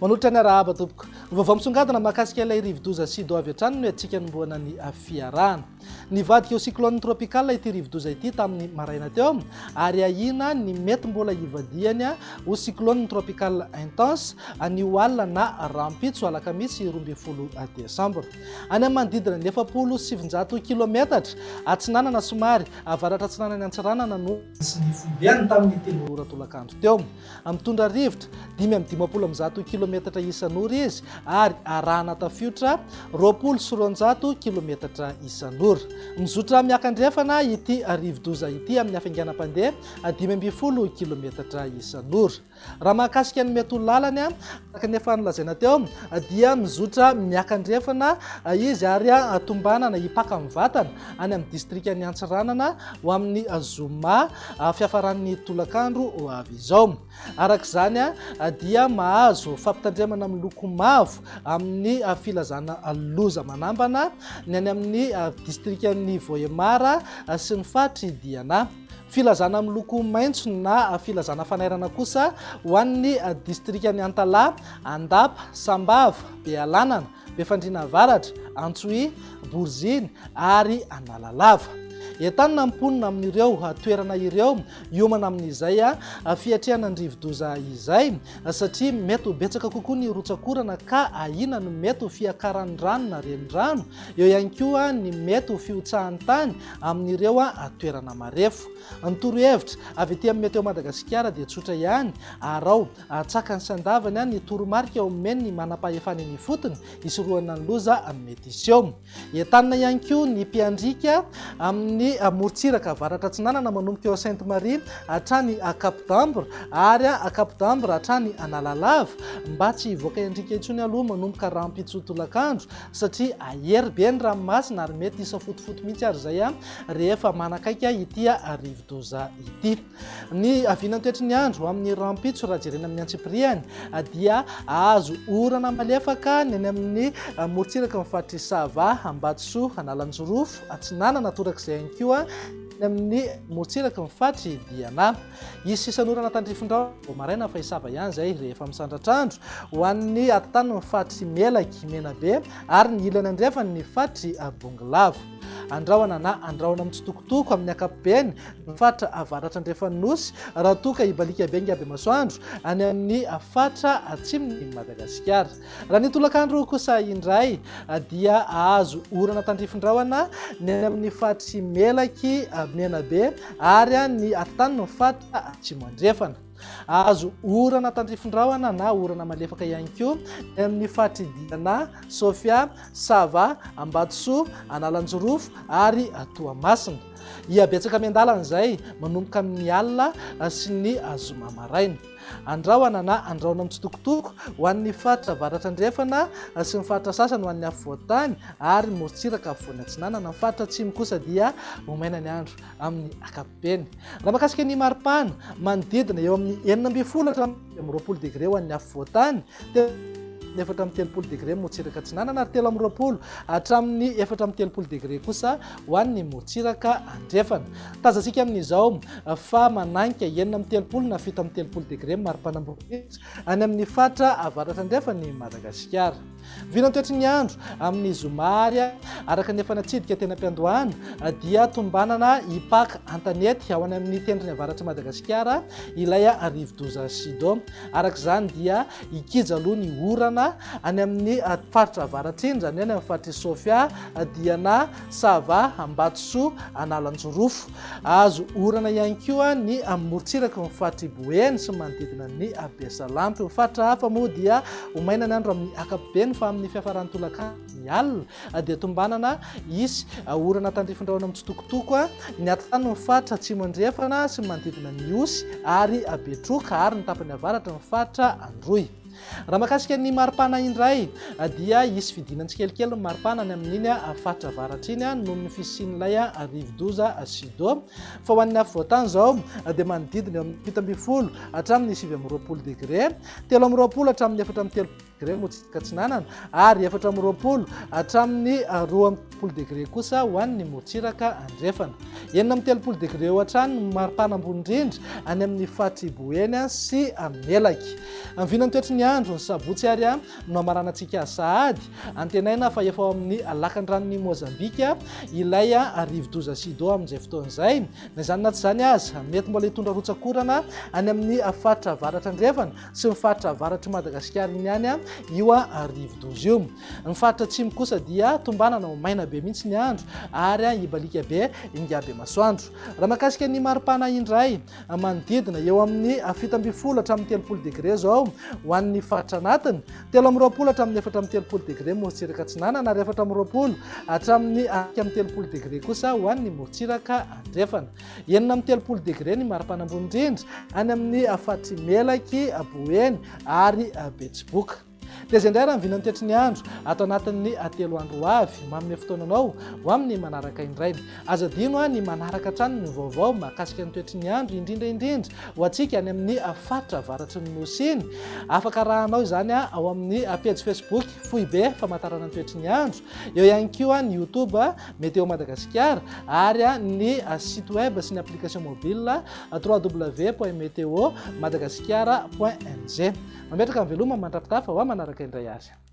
Manolotra ny arahaba tompoko. Vaovao misongadina mahakasika ilay rivodoza Sido avy hatrany no entintsika anombohana ny fiarahana. Nivadika ho cyclone tropical ity rivodoza ity tamin'ny maraina teo ary ahiana ny mety mbola hivadihany ho cyclone tropical intense anio alina na rahampitso alakamisy 12 desambra. Any amin'ny manodidina ny 940 kilometatra atsinanana somary avaratra atsinanan'i Antsiranana no nisy ny foibeny tamin'ny 3 ora tolakandro teo. Mitondra rivotra 155 kilometatra isan'ora izy ary arahana tafiotra 220 kilometatra isan'ora. Mizotra miakandrefana ity rivodoza ity amin'ny hafainganam-pandeha 15 kilometatra isan'ora. Raha mahakasika ny mety ho lalany, araka ny efa nolazaina teo, dia mizotra miakandrefana izy ary tombanana hipaka mivantana any amin'ny distrikan'i Antsiranana ho amin'ny zoma fiafaran'ny tolakandro ho avy izao. Araka izany dia mahazo fampitandremana miloko mavo amin'ny filazana loza manambana ny any amin'ny distrikan'i Vohemar sy ny faritr'i Diana. Filazana miloko maitso na filazana fanairana kosa ho an'ny distrikan'i Antalaha, Andapa, Sambava, Bealanana, Befandriana Avaratra, Antsohihy, Boriziny ary Analalava. Entanina ny mponina amin'ireo toerana ireo hiomana amin'izay fiatrehana ny rivodoza izay satria mety ho betsaka kokoa ny rotsak'orana ka ahiana ny mety ho fiakaran'ny rano na renirano, eo ihany koa ny mety ho fihotsahan'ny tany amin'ireo toerana marefo. Ny torohevitra avy aty amin'ny Météo Madagasikara dia tsotra ihany, araho Atsakany sy andavany ny toromarika omen'ny manampahefana eny ifotony hisorohana ny loza mety hiseho. Entanina ihany koa ny mpiandriaka amin'ny morontsiraka avaratra atsinanana manomboka eo Sainte Marie hatrany Cap d'Ambre ary Cap d'Ambre hatrany Analalava mba tsy hivoaka hiandriaka intsony aloha manomboka rahampitso tolakandro satria hahery be ny ranomasina ary mety hisafotofoto mihitsy ary izay rehefa manakaiky ity rivodoza ity. Ny havinan-toetry ny andro amin'ny rahampitso raha jerena amin'ny antsipiriany dia hahazo orana malefaka ny any amin'ny morontsiraka ny faritr'i Sava, Ambatosoa, Analanjirofo, Atsinanana, torak'izay ihany koa ny amin'ny morontsiraka ny faritr'i Diana. Hisy sisan'orana tandrifin-drahona vao maraina fa i Sava ihany izay rehefa misandratr'andro ho an'ny atitaniny ny faritr'i Melaky, Menabe ary ny ilany andrefany ny faritr'i Bongolava. Andrahona na andrahona mitsitokotoko amin'ny ankapobeny ny faritra avaratra andrefan'ny Nosy raha toa ka hibaliaka be Ingabemasoandro any amin'ny faritra atsimon'i Madagasikara. Raha ny tolakandro kosa indray dia hahazo orana tandrifin-drahona ny any amin'ny faritr'i Melaky, Menabe ary ny atitan'ny faritra atsimo andrefana. Hahazo orana tandrifin-drahona na orana malefaka ihany koa ny amin'ny faritr'i Diana, Sofia, Sava, Ambatosoa, Analanjirofo ary Toamasina. Hihabetsaka miandalana izay manomboka amin'ny alina sy ny zoma maraina. Andrahona na andrahona mitsitokotoko ho an'ny faritra avaratra andrefana sy ny faritra sasany ho an'ny afovoan-tany ary ny morontsiraka afovoany atsinanana. Ny faritra atsimo kosa dia ho maina ny andro amin'ny ankapobeny. Raha mahakasika ny maripana, manodidina eo amin'ny 16 hatramin'ny 20 degre ho an'ny afovoan-tany, 34 degre morontsiraka atsinanana ary 23 hatramin'ny 34 degre kosa ho an'ny morontsiraka andrefana. Tazantsika amin'izao fa mananika 36 na 37 degre maripana ambony any amin'ny faritra avaratra andrefan'i Madagasikara. Vina toetry ny andro amin'ny zoma ary araka ny efa natsidika teny am-piandohana dia tombanana hipaka an-tanety ao any amin'ny tendrony avaratr'i Madagasikara ilay rivodoza Chido. Araka izany dia hikija aloha ny orana any amin'ny faritra avaratra iny, izany hoe any amin'ny faritr'i Sofia, Diana, Sava, Ambatosoa, Analanjirofo. Hahazo orana ihany koa ny amin'ny morontsiraky ny faritr'i Boeny sy ny manodidina ny Besalampy. Ny faritra hafa moa dia ho maina ny andro amin'ny ankapobeny fa amin'ny fiafaran'ny tolakandro ny alina dia tombanana hisy orana tandrifin-drahona mitsitokotoko ny atitan'ny faritra atsimo andrefana sy ny manodidina ny Ihosy ary Betroka ary ny tapany avaratra ny faritra Androy. Raha mahakasika ny maripana indray dia hisy fidinana tsikelikely ny maripana any amin'iny faritra avaratra iny noho ny fisian'ilay rivodoza Chido. Fa ho an'ny afovoantany izao dia manodidina eo amin'ny 17 hatramin'ny 29 degre, 23 hatramin'ny 34 degre morontsiraka atsinanana ary 24 hatramin'ny 22 degre kosa ho an'ny morontsiraka andrefana. 36 degre eo hatrany ny maripana ambony indrindra any amin'ny faritr'i Boeny sy Melaky. Ny vinan'ny toetry ny ny andro, ny sabotsy ary no hamaranantsika azy sahady. Antenaina fa efa ao amin'ny lakandranon'i Mozambika ilay rivodoza Chido amin'izay fotoana izay. Na izany na tsy izany aza, mety mbola hitondra rotsak'orana any amin'ny faritra avaratra andrefana sy ny faritra avaratr'i Madagasikara iny ihany io rivodoza io. Ny faritra atsimo kosa dia tombanana ho maina be mihitsy ny andro ary hibaliaka be ingahy masoandro. Raha mahakasika ny maripana indray, manodidina eo amin'ny 17 hatramin'ny 30 degre izao ho an'ny faritra anatiny, 23 hatramin'ny 34 degre morontsiraka atsinanana ary 24 hatramin'ny 31 degre kosa ho an'ny morontsiraka andrefana. 36 degre ny maripana ambony indrindra any amin'ny faritr'i Melaky, Boeny ary Betsiboka. Dia izay indray raha ny vinan'ny toetry ny andro ato anatin'ny 3 andro ho avy. Manome fotoana anao ho amin'ny manaraka indray. Aza adino ny manaraka hatrany ny vaovao mahakasika ny toetry ny andro, indrindra indrindra ho antsika any amin'ny faritra avaratry ny Nosy iny. Afaka arahanao izany ao amin'ny pejy Facebook Foibe Famantarana ny Toetry ny Andro. Eo ihany koa ny YouTube Météo Madagasikara ary ny site web sy ny application mobile www.meteomadagascar.mg. Mametraka ny veloma mandra-pitafa ho ahy manaraka indray ary.